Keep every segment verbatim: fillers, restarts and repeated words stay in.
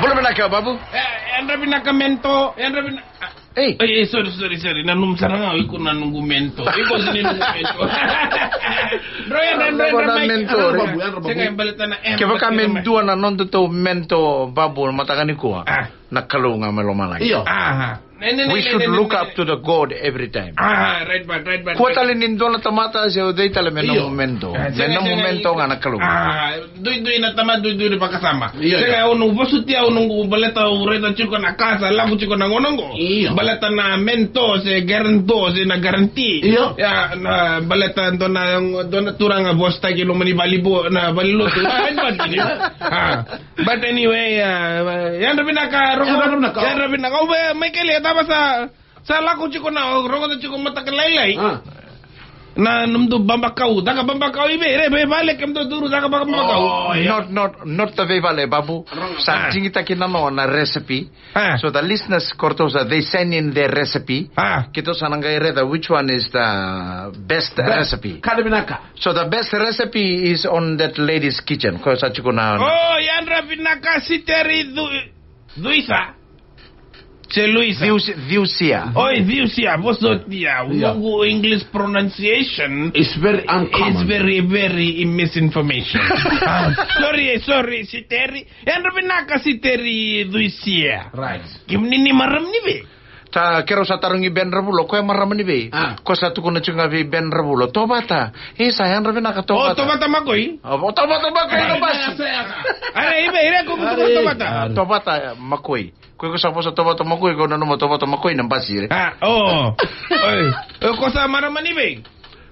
Bula vinaka, Babu. E, yadra vinaka mento, yadra vinaka. Ei. Ei, ei, sorry, sorry, sorry. Nanuma sara ga o iko na noqu mento. Iko sega ni noqu mento. Dro yadra, dro yadra, Mike. Mento, yadra, Babu, yadra, Babu. Sega, e baleta na M. Kevaka me dua na nodatou mento, Babu, na mataka nikua. Ah. Na Kalou ga mai lomalagi. Io. Aha. We should look up to the God every time. Ah, right, but, right, but. Kua tale ni dua na tamata se o cei tale me nomu mento. Me nomu mento ga na Kalou. Ah, duidui na tamata, duidui na vakasama. Io, io. Sega, au na vosuti au noqu baleta au raica tiko na ka sa lako tiko na gauna qo. Io. Baleta na mento se guarantor se na guarantee. Io. Ia, na baleta dua na, dua na turaga vosataki loma ni vale ni lotu. Ah, right, but, ah. But anyway, uh, yadra vinaka, rogo. Yadra vinaka. Yadra vinaka. O, e, Michael, e cava sa, sa lako tiko na, rogoca tiko mataka lailai. Ah. Na nomudou babakau, caka babakau i vei, re, veivale kemudou curu, caka babakau. Oh, yeah. Not, not, not the veivale, Babu. Sa digitaki na noda recipe. Ah. So the listeners, ko ratou sa, they send in their recipe. Ah. Keitou sa na qai raica which one is the best recipe. Ka vinaka. So the best recipe is on that lady's kitchen. Ko sa tiko na. Oh, yadra vinaka Siteri Dui-, Duisa. Se Luisa. Dius-, Diusia. Oi, Diusia. Vosotia. Yeah. Noqu English pronunciation is very uncommon. Is very, very misinformation. Ah, sorry, sorry, Siteri. Yadra vinaka Siteri Duisia. Right. Kemuni ni marama ni vei? Sa keirau sa tarogi Ben Ravulo, ko e marama ni vei? Ah. Ko sa tukuna tiko ga vei Ben Ravulo, Tovata. Isa, yadra vinaka Tovata. Oh, Tovata Makoi? Oh, Tovata Makoi na basi. Are, i vei, i vei ko tukuna Tovata? Ah, Tovata, eh, Makoi. Ko iko sa vosa Tovata Makoi, ko nanuma Tovata Makoi na basi, re. Ah, oh. Oi. Eh, ko sa marama ni vei?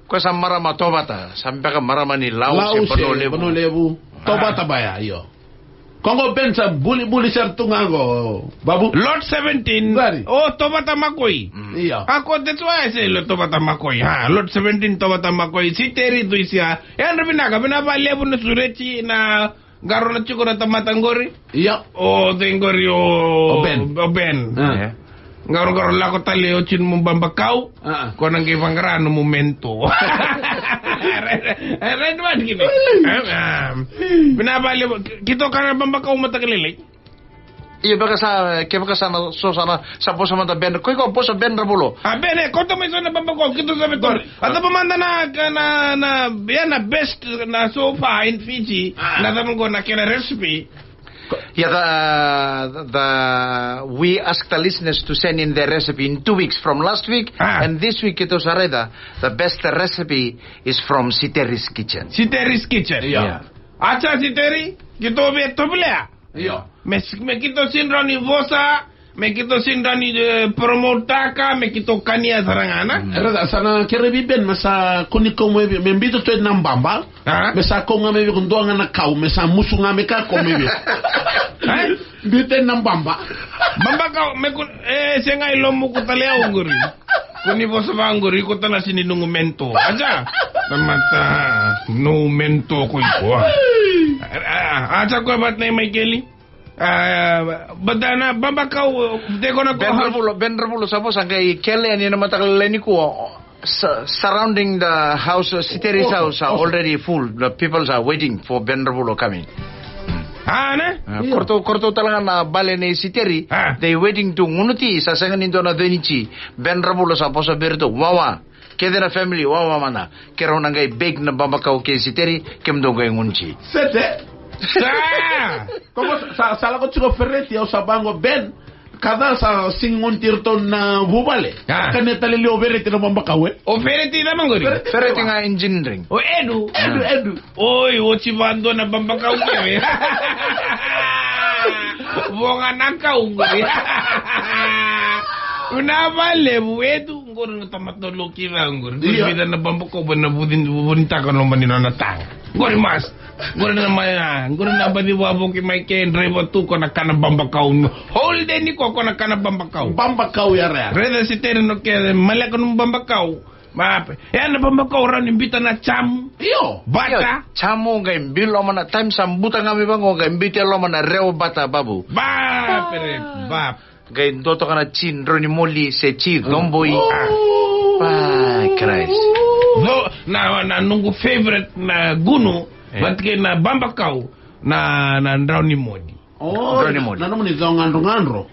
Ko sa marama Tovata, sa beka marama ni Lau, Lau se Vanua Levu. Vanua Levu. Ah. Tovata baya, io. Ko qo Ben sa bulibuli sara tu ga qo, Babu. Lot seventeen. Very. Oh, Tovata Makoi. Mm. Io. Ah, ko, that's why I say Lot Tovata Makoi. Ha, Lot seventeen Tovata Makoi. Siteri Duisia. Yadra vinaka, vinaka vakalevu na sureti na qaro na tiko na tamata qori. Io. O cei qori o, o Ben. O Ben. Ah. Yeah. Qaro, qaro lako tale oti nomu babakau. Ah. Ko na qai vaqara nomu mento. Red, red one kina. Ah, ah. Vinaka vakalevu, keitou kana babakau mataka lailai. Io, beka sa, kevaka sa na, so sa na, sa vosa mada Ben. Ko iko vosa Ben Ravulo. Ah, Ben, e, kauta mai so na babakau, keitou sa vei tori. A cava mada na, na, na, ia na best, na so far in Fiji, ah, na cava qo na kena recipe. Yeah, the, the, we ask the listeners to send in their recipe in two weeks from last week, ah, and this week keitou sa raica, the best recipe is from Siteri's Kitchen. Siteri's Kitchen. Yeah. Yeah. Acha Siteri, keitou via tovolea. Io. Me, me keitou sega ni vosa, me keitou sega ni, eh, promotaka, me keitou kania sara ga na. Mm. Era sa na kere vei Ben me sa kua ni kau mai vei, me biuta tu e na baba. Ah? Me sa kau ga mai vei ko dua ga na kau, me sa musu ga me ka kau mai vei. Eh? Biuta e na baba. Baba kau, me ku, eh, sega i lomamu ko tale au qori. Ko ni vosa vaqori, ko tana sini noqu mento. Acha. Tamata, noqu mento ko iko. Ah, ah, acha ko vata na i Maikeli. Ah, but then, ah, baba kau, they gonna go Ben house. Ravulo, Ben Ravulo, sa vosa qai kele ni na mataka lailai nikua, sa-, surrounding the house, uh, Siteri's house are already full. The people are waiting for Ben Ravulo coming. Ah, ne? Ah, yeah. Ko ratou, ko ratou tale ga na bale nei Siteri, ah, they waiting to gunuti, sa sega ni dua na cenici. Ben Ravulo sa vosa vei ratou, wawa. Kece na family, wawa mada. Keirau na qai bake na babakau kei Siteri, kemudou qai gunuti. Sete. Sa! Ko sa, sa lako tiko Fereti, au sa vaqo Ben. Ka ca sa sega ni gunuti iratou na vuvale. Ah. Ka ni tale li o Fereti na babakau, e? O Fereti na maqori? Fereti, Fereti ga engineering. O Edu. Edu, Edu. Oi, oti vadua na babakau qori. Voga na kau qori. Una vale, Edu. Qori na tamata loki ra qori. Io. Qori vida na babakau, va na vuci, vuci taka loma ni nona taga. Qori mas. Qori na mai, ah, qori na baci vavoki mai ke, driver tu ko na kana babakau. Whole day ni ko, ko na kana babakau. Babakau ya rea. Raica Siteri no ke, maleka no babakau. Ma, e na babakau rawa ni biuta na jamu. Io. Bata. Io, jamu qai biu loma na time sa buta ga mai vaqo qai biuta loma na reo bata babu. Ba, pere, ba. Qai dua toka na ji drau ni moli se ji coboi. Oh. Ah. Ba, Christ. No, na, na noqu favorite na gunu, eh, but ke na babakau na, na drau ni moli. O, drau ni moli. Na nomuni co gadrogadro.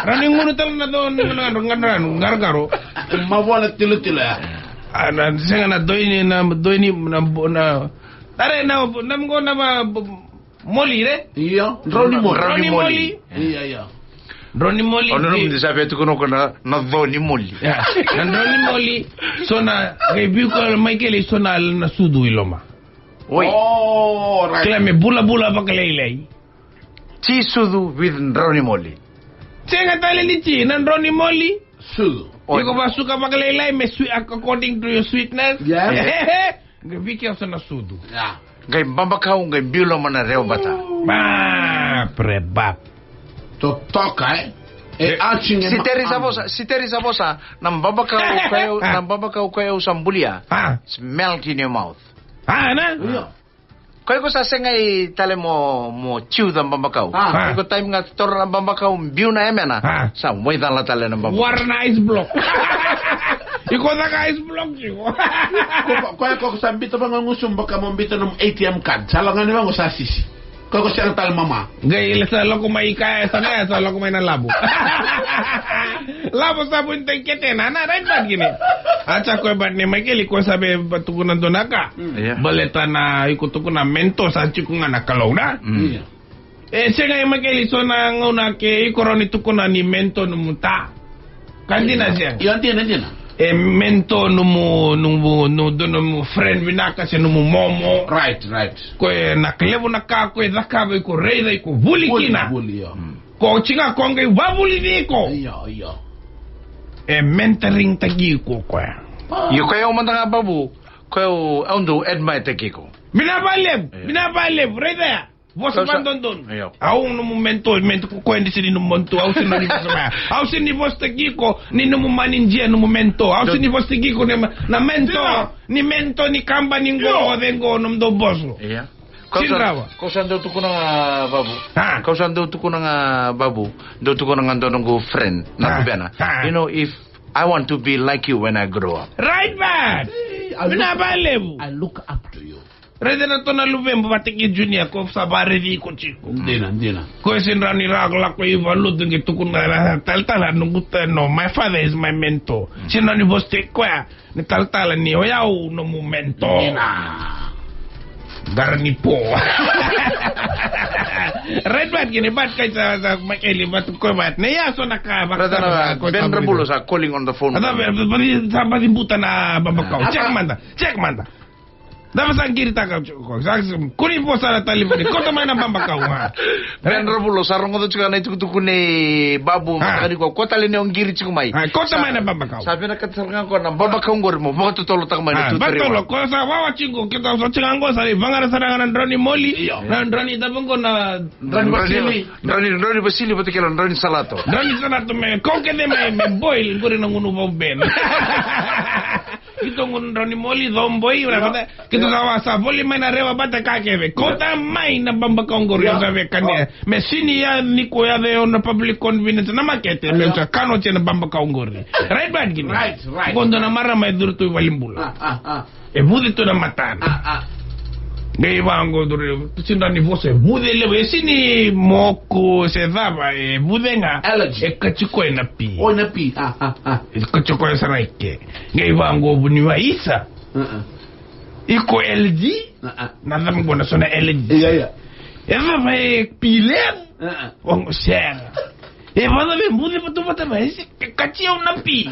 Drau ni gunu tale na co gadrogadro, gadrogadro. Mavoa na tilotilo ya. A, na sega na doi ni, na doi ni, na, na, tare na, na mgo na ma, moli re? Io, drau ni moli. Drau ni moli. Io, io. Drau ni moli. O na nomuni sa via tukuna ko na, na co ni moli. Ia, na drau ni moli. So na, qai biu ko Maikeli so na, na sucu i loma. Oi. O, right. Kila me bulabula vakalailai. Ti sucu with drau ni moli. Sega tale ni ti, na drau ni moli. Sucu. Oi. Iko vasuka vakalailai me sweet, according to your sweetness. Yes. Qai viki au sa na sucu. Ya. Qai babakau, qai biu loma na rewa bata. Ba, pre bap. Totoka, e? E, e, arching e ma-, siteri sa vosa, siteri sa vosa, na babakau koya au, na babakau koya au sa bulia. A. It's melt in your mouth. A, na? Io. Koya iko sa sega i tale mo, mo chew the babakau. A. Iko time ga toro na babakau, biu na yamena. A. Sa waicala tale na babakau. What an ice block. Iko caka ice block, iko. Ko, koya ko sa bita vagagusu baka mo bita nomu A T M card. Sa lagani vago sa sisi. Koya ko sega tale mama. Qai le sa lako mai kaya, sa kaya, sa lako mai na lavo. Lavo sa vuni tai ketena, na right bat kini. A sa koya bat ni Maikeli, ko sa be tukuna dua na ka. Mm. Ia. Baleta na iko tukuna mento sa tiko ga na Kalou na. Mm. Ia. E sega i Maikeli so na gauna ke iko rawa ni tukuna ni mento nomu ta. Ka dina sega. Io, dina, dina. E mento nomu, nomu, nomu, nomu friend vinaka se nomu momo. Right, right. Ko e na ka levu na ka ko e cakava iko raica iko vuli kina. Vuli, vuli, io. Mm. Ko tiko ga ko qai vavulici iko. Io, io. E mentoring taki iko koya. A. Io koya au mada ga babu, koya au, au dau admire taki iko. Vinaka vakalevu, e, vinaka vakalevu, raica ya. Vosa vakadodonu. Io. Au nomu mento, mento ko koya ni sini nomu mento. Au sini ni vosa vaya. Au sini vosataki iko ni nomu manidia nomu mento. Au sini vosataki iko ni ma-, na mento. Dina. Ni mento ni kaba ni qo, io, o cei qo nomu dau boso. Ia. Sini rawa. Kau sa dau tukuna ga babu. A. Kau sa dau tukuna ga babu. Dau tukuna ga dua noqu friend. Na, a, luvena. A. You know, if I want to be like you when I grow up. Right, man. Vinaka vakalevu. I look up to you. Raica na tona luvemu vata kei Junior ko sa varaici iko tiko. Dina, dina. Ko e sini rawa ni ra lako i valutu qai tukuna na talatala noqu ta, no, my father is my mentor. Mm. Sini rawa ni vosataki koya ni talatala ni o yau nomu mentor. Dina. Qara ni po. Red bat kini bat kai sa, sa Maikeli bat ko bat. Ne ya so na ka bat. Raica na ko Ben Rabulo sa calling on the phone. Sa bat buta na babakau. A, check mada. Check mada. Cava sa qiritaka tiko? Sa kuri vo sara talivoni. Kauta mai na babakau, a. Ben Rabulo, sa rogoca tiko na itukutuku nei Babu, a, mataka nikua, ko tale ni o qiri tiko mai. A, kauta mai na babakau. Sa vinakata sara ga ko na babakau qori mo vakatotolotaka mai na, a, two three one. Vakatotolo, ko sa wawa tiko, keta sa tiko ga qo, sa vaqara sara ga na drau ni moli. Io. Na drau ni cava qo na drau ni vasili. Drau ni, drau ni vasili vata kei na drau ni salato. Drau ni salato me, ko kece mai, me boil, qori na gunu vau Ben. Keitou gunu drau ni moli, co boi, io, vata. Keitou sa wa sa voli mai na rewa vata ka kece. Kauta mai na babakau qori, io, sa via kania. Io. Me sini ya ni ko ya vei au na public convenience na makete. Io. Me sa kano tia na babakau qori. Right, right, kini. Right, right. Qo dua na marama e curu tu i valenibula. A, a, a. E vuce tu na matana. A, a. Qai vaqo duri, tu sini rawa ni vosa, e vuce levu, e sini moku, se cava, e vuce ga. Allergy. E kati koya na pi. O, na pi, a, a, a. E kati koya sara i ke. Qai vaqo vuniwai, isa. A, a. Iko L G? A, a. Na cava qo na so na L G? Ia, ia. E cava e pi levu? A, a. Vaqo sega. E vacava e buce vata vata mai, e se kati au na pi.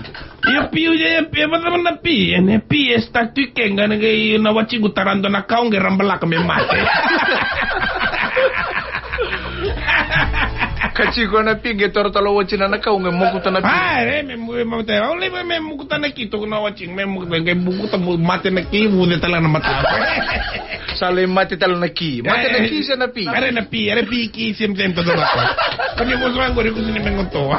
Ia pi, ia, ia, e vacava na pi? E na pi e start tu i ke, ga na qai na watiqu tara dua na kau qai rabalaka me mate. Kati koya na pi, qai toro tale o watina na kau qai mokuta na pi. A, e, me mu-, me mate. Au lai me mokuta na ki, toku na watiqu, me mokuta, qai mokuta, mu-, mate na ki, vuce tale na mata. Sa lai mate tale na ki. Mate na ki se na pi? Era na pi, era pi ki same time, totoka. Ko ni vosa vaqori, ko sini me goto.